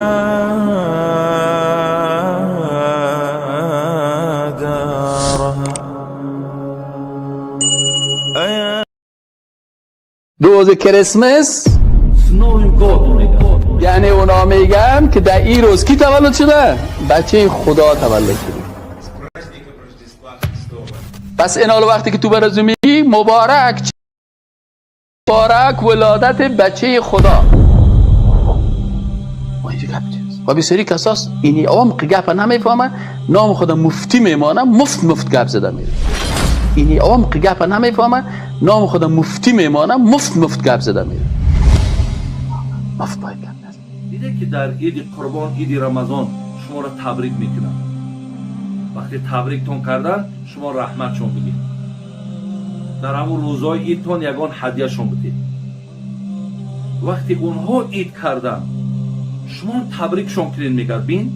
دارها أيا روز کریسمس С Новым годом میگن. یعنی اونا میگن که در این روز کی تولد شده؟ بچه خدا تولد شده. پس این حالا وقتی که تو برازو میگی مبارک مبارک ولادت بچه خدا، و بسیاری کساس اینی عمق گپ نمیفهمن، نام خدا مفتی میمانه، مفت مفت گپ زده میره. اینی عمق گپ نمیفهمن، نام خدا مفتی میمانه، مفت مفت گپ زده میره. مفت باید گپ نزنی. دیده که در عید قربان، عید رمضان شما را تبریک میکنن. وقتی تبریکتون کردن شما رحمتشون بگید، در همون روزای عیدتون یگان هدیهشون بدید. وقتی اونها عید کردن شما تبریکشون کنین، میگن بین،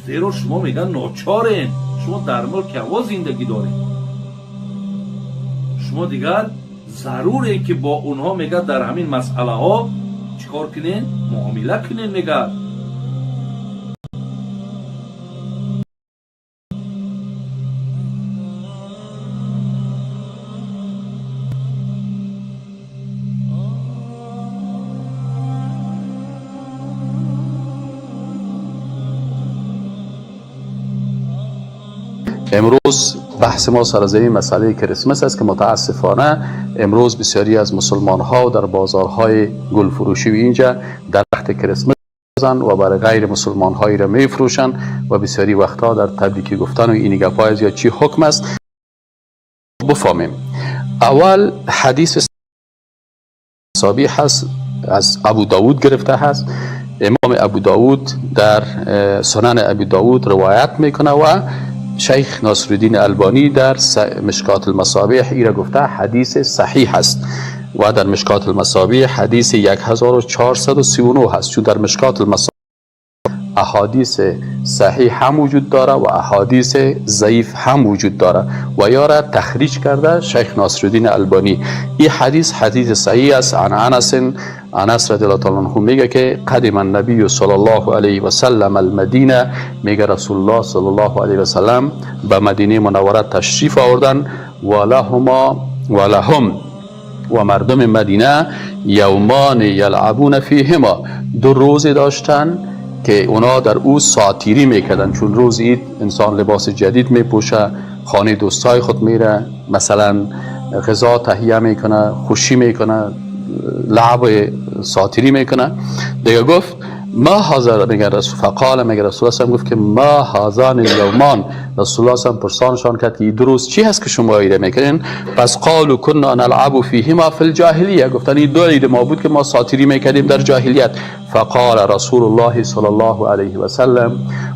زیرا شما میگن ناچارین، شما در ملک هوا زندگی دارین، شما دیگر ضروره که با اونها میگن در همین مسئله ها چیکار کنین، معامله کنین. میگن امروز بحث ما سر از این مسئله کریسمس است که متاسفانه امروز بسیاری از مسلمان ها در بازارهای گل فروشی و اینجا درخت کریسمس و برای غیر مسلمان هایی را می فروشن و بسیاری وقتها در تبریکی گفتن و این گپای از یا چی حکم است بفهمیم. اول حدیث صابی هست، از ابو داود گرفته هست. امام ابو داود در سنن ابو داود روایت میکنه و شیخ ناصرالدین البانی در مشکات المصابیح ایرا گفته حدیث صحیح است و در مشکات المصابیح حدیث 1439 هست، چون در مشکات المصابیح احادیث صحیح هم وجود داره و احادیث ضعیف هم وجود داره و یارا تخریج کرده شیخ ناصرالدین البانی. این حدیث حدیث صحیح است. عن انس، انس رضی الله تعالی عنه میگه که قدم النبی صلی الله علیه و سلم المدینه، میگه رسول الله صلی الله علیه و سلم به مدینه منوره تشریف آوردن و لهما و لهم و مردم مدینه یومان یلعبون فیهما، دو روز داشتن که اونا در او ساتیری میکردن، چون روز عید انسان لباس جدید میپوشه، خانه دوستای خود میره، مثلا غذا تهیه میکنه، خوشی میکنه، لعب ساتیری میکنه. دیگه گفت ما حاضر، میگه رسول فقال، میگه رسول الله گفت که ما هذان الیومان، رسول الله هم پرسانشان کرد که این دو روز چی هست که شما ایره میکنین؟ پس قالوا كنا نلعب فیهما فی الجاهلیه، گفتن این دو عید ما بود که ما ساتیری میکردیم در جاهلیت. فقال رسول الله صلی الله علیه و سلم،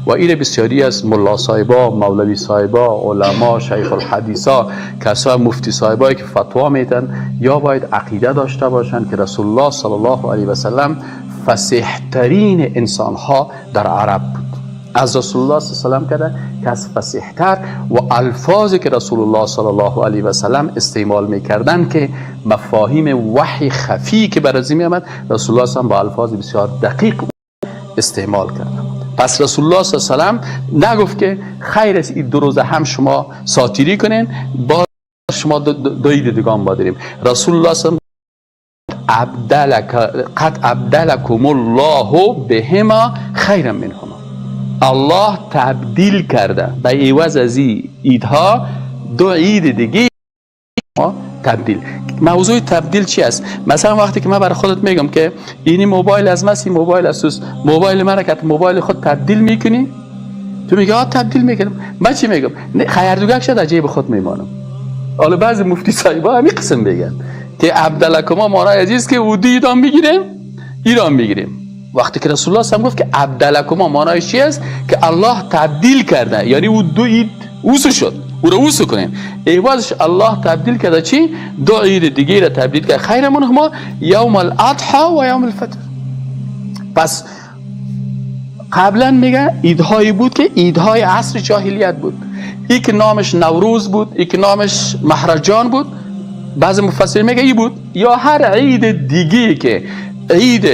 و این بسیاری از ملا صاحبا، مولوی صاحبا، علما، شیخ الحدیثا، کسا مفتی صاحبایی که فتوا میتن یا باید عقیده داشته باشن که رسول الله صلی الله علیه و سلم فصیح ترین انسان ها در عرب بود. از رسول الله صلی الله علیه و سلم کرده که از فصیح تر و الفاظی که رسول الله صلی الله علیه و سلم استعمال میکردن که مفاهیم وحی خفی که بر از می آمد، رسول الله صلی الله علیه و سلم با الفاظ بسیار دقیق استعمال کردن. پس رسول الله صلی الله علیه و سلم نگفت که خیر است این دو روز هم شما ساتیری کنین، با شما دو عید دیگه با داریم. رسول الله صلی الله علیه و سلم قد ابدلکم الله بهما خیرا منهما، الله تبدیل کرده به عوض از این عیدها دو عید دیگه ما تبدیل. موضوع تبدیل چی است؟ مثلا وقتی که من برای خودت میگم که اینی موبایل از من، این موبایل از توست، موبایل من که موبایل خود تبدیل میکنی، تو میگی آ تبدیل میکنم. من چی میگم؟ نه، خیردوگک شد از جیب خود میمانم. حالا بعضی مفتی صاحبا همین قسم میگن که عبدالکما مارای عزیز که او ایران میگیریم، ایران میگیریم. وقتی که رسول الله هم گفت که عبدالکما معنایش چی است؟ که الله تبدیل کرده، یعنی او دو عید اوسو شد، او را اوسو کنیم، عوضش الله تبدیل کرده چی؟ دو عید دیگه را تبدیل کرده، خیر منهما یوم الاضحی و یوم الفطر. پس قبلا میگه عیدهایی بود که عیدهای عصر جاهلیت بود، ای که نامش نوروز بود، ای که نامش مهرجان بود، بعض مفسرین میگه ای بود، یا هر عید دیگه که عید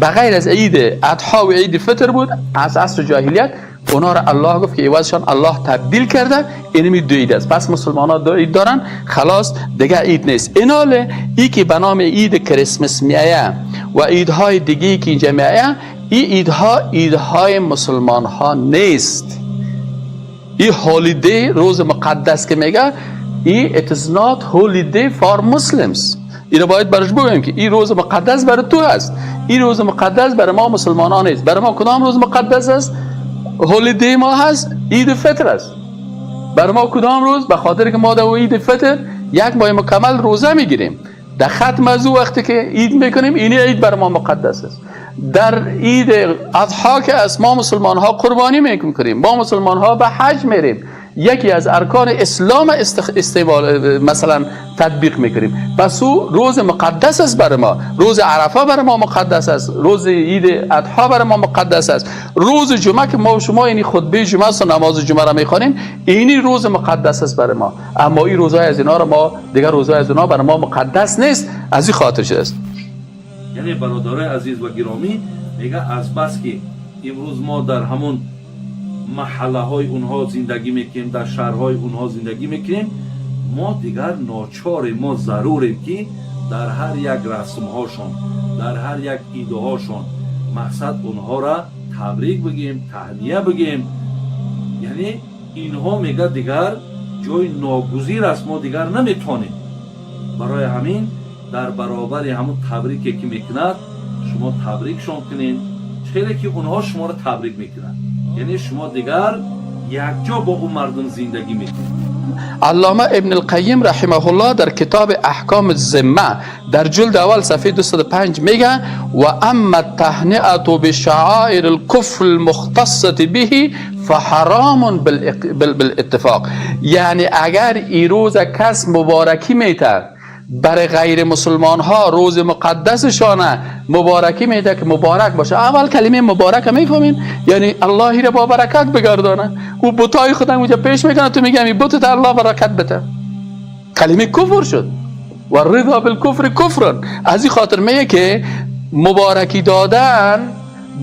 بغیر از عید اضحی و عید فطر بود از عصر جاهلیت، اونا را الله گفت که عوضشان الله تبدیل کرده، اینمی دو عید است. پس مسلمان ها دو عید دارن، خلاص، دیگه عید نیست. ایناله ای که به نام عید کریسمس میایه و عیدهای دیگه که اینجا میایه، این عیدها عیدهای مسلمان ها نیست. این holiday، روز مقدس که میگه، ای it is not holiday for Muslims. اینو باید برش بگویم که این روز مقدس برای تو است، این روز مقدس برای ما مسلمانان نیست. برای ما کدام روز مقدس است؟ holiday ما هست، عید فطر است. برای ما کدام روز؟ به خاطر که ما در عید فطر یک ماه مکمل روزه میگیریم، در ختم از او وقتی که عید میکنیم، این عید بر ما مقدس است. در عید اضحی که است، ما مسلمان ها قربانی میکنیم، ما مسلمان ها به حج میریم، یکی از ارکان اسلام استعمال مثلا تطبیق میکنیم. پس او روز مقدس است بر ما. روز عرفه بر ما مقدس است، روز عید اضحی بر ما مقدس است. روز جمعه که ما و شما اینی خطبه جمعه است و نماز جمعه را میخوانیم، اینی روز مقدس است بر ما. اما این روزهای از اینا را ما دیگر روزهای از اینا بر ما مقدس نیست، از این خاطر شده است. Яъне, бародарои азиз ва гиромӣ, мега, азбаски имрӯз мо дар ҳамон маҳаллаҳои онҳо зиндагӣ мекунем, дар шаҳрҳои онҳо зиндагӣ мекунем, мо дигар ночорем, мо зарурем, ки дар ҳар як расмҳошон, дар ҳар як идҳошон, мақсад, онҳоро табрик бигем, таҳния бигем. Яъне инҳо, мега, дигар ҷои ногузир аст, мо дигар наметавонем. Барои ҳамин дар баробари ҳамун табрике ки мекунад, шумо табрикшон кунед, хеле ки онҳо шуморо табрик мекунанд. Яъне шумо дигар якҷо бо ӯ мардум зиндагӣ мекунед. علامه ابن القیم رحمه الله در کتاب احکام الذمه در جلد اول صفحه 205 میگه: و اما التهنئه بشعائر الكفر المختصة به فحرام بالاتفاق. یعنی اگر ای روز کس مبارکی میته، برای غیر مسلمان ها روز مقدسشانه مبارکی میده که مبارک باشه، اول کلمه مبارک میفهمین، یعنی الله را با برکت بگردانه. او بتای خودم اونجا پیش میکنه، تو میگم این بت الله برکت بده، کلمه کفر شد و الرضا بالکفر کفر. از این خاطر میگه که مبارکی دادن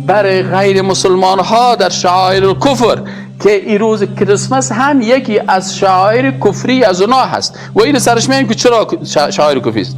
برای غیر مسلمان ها در شعائر الکفر، که این روز کریسمس هم یکی از شعائر کفری از اونا هست و این سرش میگیم که چرا شعائر کفری است،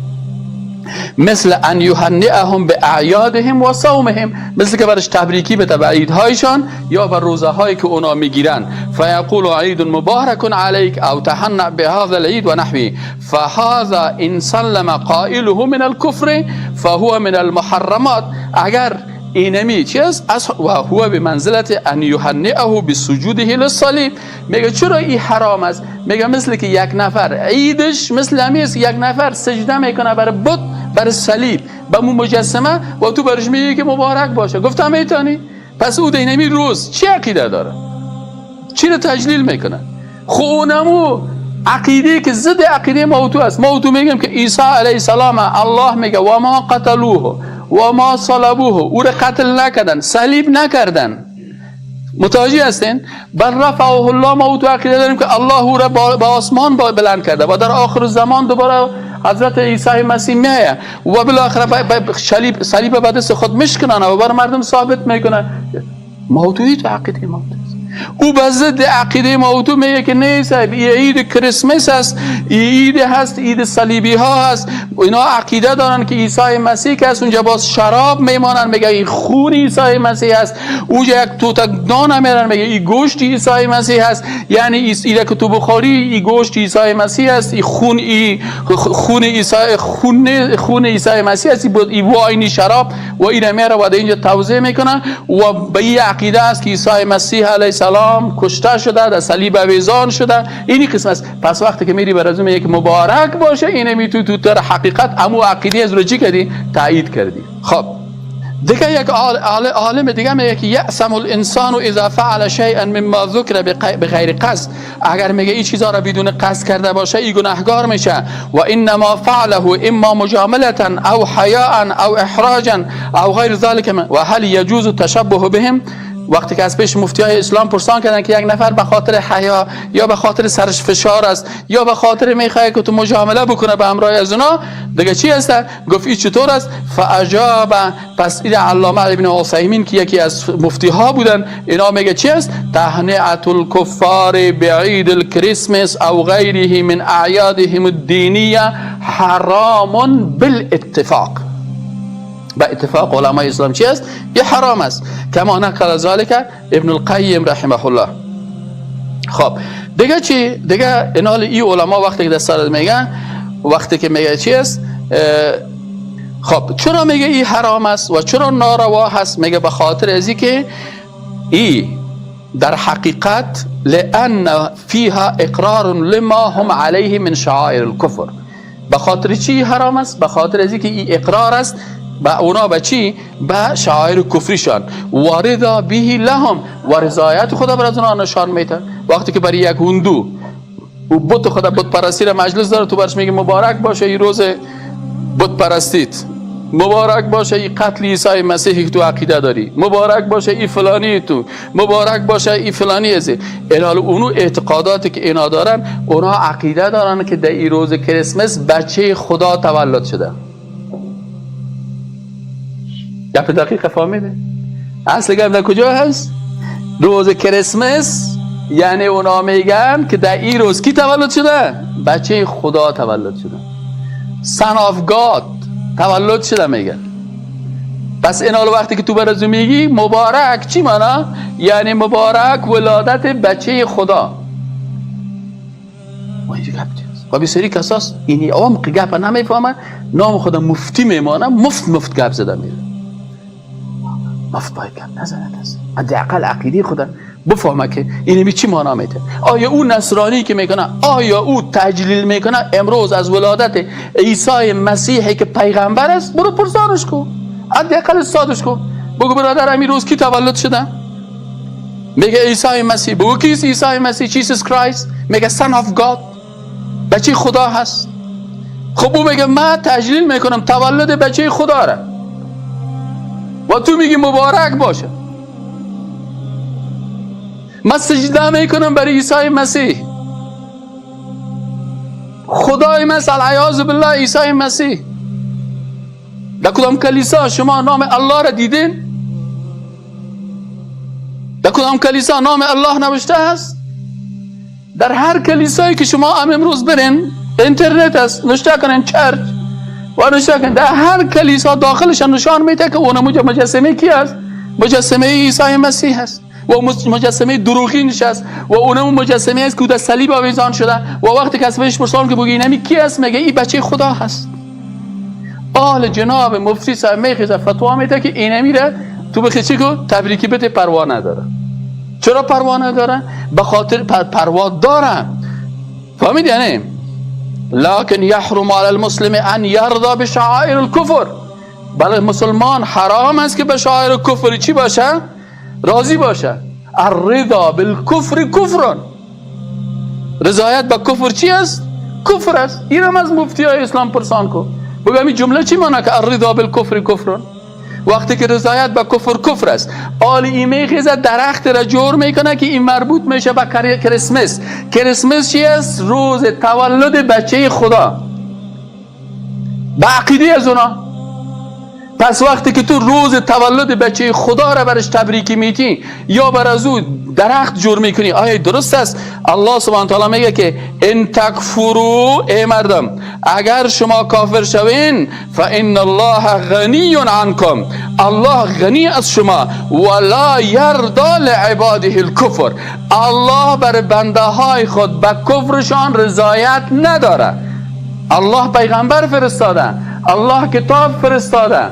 مثل ان یهنئهم باعیادهم و صومهم، مثل که برش تبریکی بده به عیدهایشان یا بر روزه هایی که اونا میگیرن، فیقول عید مبارک علیک او تهنأ بهذا العید و نحوه، فهذا ان سلم قائله من الكفر فهو من المحرمات. اگر اینمی چی است از و هو بمنزله ان یهنئه بسجوده للصلیب. میگه چرا این حرام است؟ میگه مثل که یک نفر عیدش مثل همی است، یک نفر سجده میکنه برای بت، برای صلیب، به مو مجسمه و تو برش میگی که مبارک باشه. گفتم میتونی؟ پس او اینمی روز چی عقیده داره؟ چی رو تجلیل میکنه؟ خب اونمو عقیده که ضد عقیده ما و تو است. ما و تو میگیم که عیسی علیه السلام، الله میگه و ما قتلوه و ما صلبوه، او را قتل نکردن، صلیب نکردن. متوجه هستین؟ بل رفعه الله. ما و تو عقیده داریم که الله او را با آسمان بلند کرده و در آخر زمان دوباره حضرت عیسی مسیح میایه و بالاخره صلیب به دست خود میشکنن و بر مردم ثابت میکنه. ما و تو عقیده ما او به ضد عقیده ما و تو میگه که نیست، این عید کریسمس است، این عید هست، عید صلیبی ها هست. اینا عقیده دارن که عیسی مسیح که است، اونجا باز شراب میمانن، میگه این خون عیسی مسیح است. اونجا یک توتک نان میرن، میگه این گوشت عیسی مسیح است. یعنی ایره که تو بخوری، این گوشت عیسی مسیح است، این خون، ای خون عیسی، خون عیسی مسیح است، این wine شراب و این میره و اینجا توزیع میکنن و به این عقیده است که عیسی مسیح علیه السلام کشته شده، در صلیب آویزان شده. اینی قسم است. پس وقتی که میری بر از میگه که مبارک باشه، اینه می تو در حقیقت امو عقیده از رو چی کردی؟ تایید کردی. خب، دیگه یک عالم دیگه میگه که یأثم الانسان اذا فعل شیئا مما ذکر بغیر قصد. اگر میگه این چیزا را بدون قصد کرده باشه، این گناهگار میشه. و انما فعله اما مجامله او حیاء او احراجا او غیر ذلك و هل يجوز التشبه بهم؟ وقتی که از پیش مفتی های اسلام پرسان کردن که یک نفر به خاطر حیا یا به خاطر سرش فشار است یا به خاطر میخواد که تو مجامله بکنه به همراه از اونا دیگه چی هست؟ گفت این چطور است؟ فاجاب. پس این علامه ابن عثیمین که یکی از مفتی ها بودن، اینا میگه چی است؟ تهنئه الکفار بعید الکریسمس او غیره من اعیادهم الدینیه حرام بالاتفاق. با اتفاق علمای اسلام چی است؟ یه حرام است. کما نقل ذلك ابن القیم رحمه الله. خب دیگه چی؟ دیگه اینال ای علما وقتی که دست میگن، وقتی که میگه چی است؟ خب چرا میگه ای حرام است و چرا ناروا هست؟ میگه به خاطر ازی که ای در حقیقت لان فيها اقرار لما هم علیه من شعائر الكفر. به خاطر چی حرام است؟ به خاطر ازی که ای اقرار است به اونا، به چی؟ به شعائر کفریشان، و رضا به لهم، و رضایت خدا بر از اونا نشان میده. وقتی که برای یک هندو و بت خدا، بت پرستی را مجلس داره، تو برش میگه مبارک باشه این روز بت پرستیت، مبارک باشه این قتل عیسی مسیحی که تو عقیده داری، مبارک باشه این فلانی تو، مبارک باشه این فلانی ازی. الال اونو اعتقاداتی که اینا دارن، اونا عقیده دارن که در این روز کریسمس بچه خدا تولد شده. گپ دقیق فهمیده؟ اصل گپ در کجا هست؟ روز کریسمس، یعنی اونا میگن که در این روز کی تولد شده؟ بچه خدا تولد شده، son of God تولد شده میگن. پس این حال وقتی که تو برازو میگی مبارک، چی معنا؟ یعنی مبارک ولادت بچه خدا. و اینجا گپ چیست؟ و بسیاری کساس اینی عمق گپ نمیفهمن، نام خدا مفتی میمانه، مفت مفت گپ زده میره. مفت باید گپ نزنه کس، حداقل عقیده خدا بفهمه که اینمی چی معنا میده. آیا او نصرانی که میکنه، آیا او تجلیل میکنه امروز از ولادت عیسی مسیحی که پیغمبر است؟ برو پرسانش کن، حداقل استادش کن، بگو برادر همین روز کی تولد شده؟ میگه عیسی مسیح. بگو کیست عیسی مسیح؟ Jesus Christ. میگه son of God، بچه خدا هست. خب او میگه من تجلیل میکنم تولد بچه خدا را و تو میگی مبارک باشه. من سجده میکنم برای عیسی مسیح، خدای من، العیاذ بالله، عیسی مسیح. در کدام کلیسا شما نام الله را دیدین؟ در کدام کلیسا نام الله نوشته است؟ در هر کلیسایی که شما هم امروز برین، اینترنت است، نوشته کنین church و نوشته کنین، در هر کلیسا داخلش نشان میده که اون مجسمه کی است؟ مجسمه عیسی مسیح است و مجسمه دروغینش است و اونم مجسمه است که در صلیب آویزان شده. و وقتی کسی بهش پرسان که بگی اینمی کی است؟ میگه این بچه خدا هست. آل جناب مفتی صاحب میخیزه فتوا میده که اینمی را تو بخی چی کو تبریکی بده، پروا نداره. چرا پروا نداره؟ به خاطر پروا داره، فهمید؟ یعنی لكن يحرم على المسلم ان يرضى بشعائر الكفر. بله، مسلمان حرام است که به شعائر کفر چی باشه؟ راضی باشه. الرضا بالکفر کفر. رضایت به کفر چی است؟ کفر است. اینم از مفتی های اسلام پرسان کو، بگو این جمله چی معنی که الرضا بالکفر کفر؟ وقتی که رضایت به کفر کفر است، آل ای میخیزه درخت را جور میکنه که این مربوط میشه به کریسمس. کریسمس چی است؟ روز تولد بچه خدا به عقیده از اونا. پس وقتی که تو روز تولد بچه خدا را برش تبریکی میتی یا بر از او درخت جور میکنی، آیا درست است؟ الله سبحانه تعالی میگه که ان تکفروا، ای مردم، اگر شما کافر شوین، فان الله غنی عنکم، الله غنی از شما، ولا یرضی لعباده الکفر. الله بر بنده های خود به کفرشان رضایت نداره. الله پیغمبر فرستاده، الله کتاب فرستاده،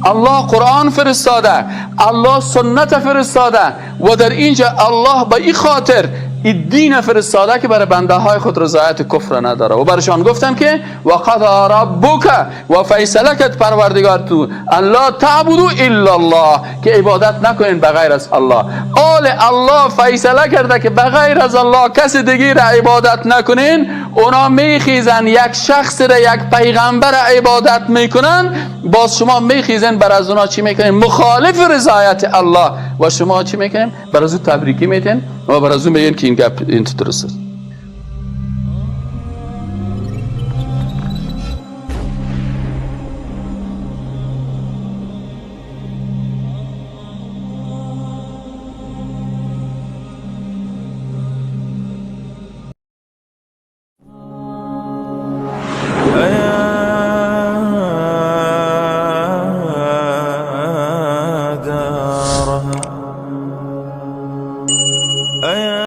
الله قرآن فرستاده، الله سنت فرستاده و در اینجا الله به این خاطر این دین فرستاده که برای بنده های خود رضایت کفر نداره. و برشان گفتم که و قضى ربك، و فیصله کرد پروردگار تو، ان لا تعبدوا الا الله، که عبادت نکنین بغیر از الله. آل الله فیصله کرده که بغیر از الله کس دیگه را عبادت نکنین. اونا میخیزن یک شخص را، یک پیغمبر عبادت میکنن، باز شما میخیزن بر از اونا چی میکنین؟ مخالف رضایت الله. و شما چی میکنین؟ بر از او تبریکی میتین و بر از او میگن که این گپ این درست است.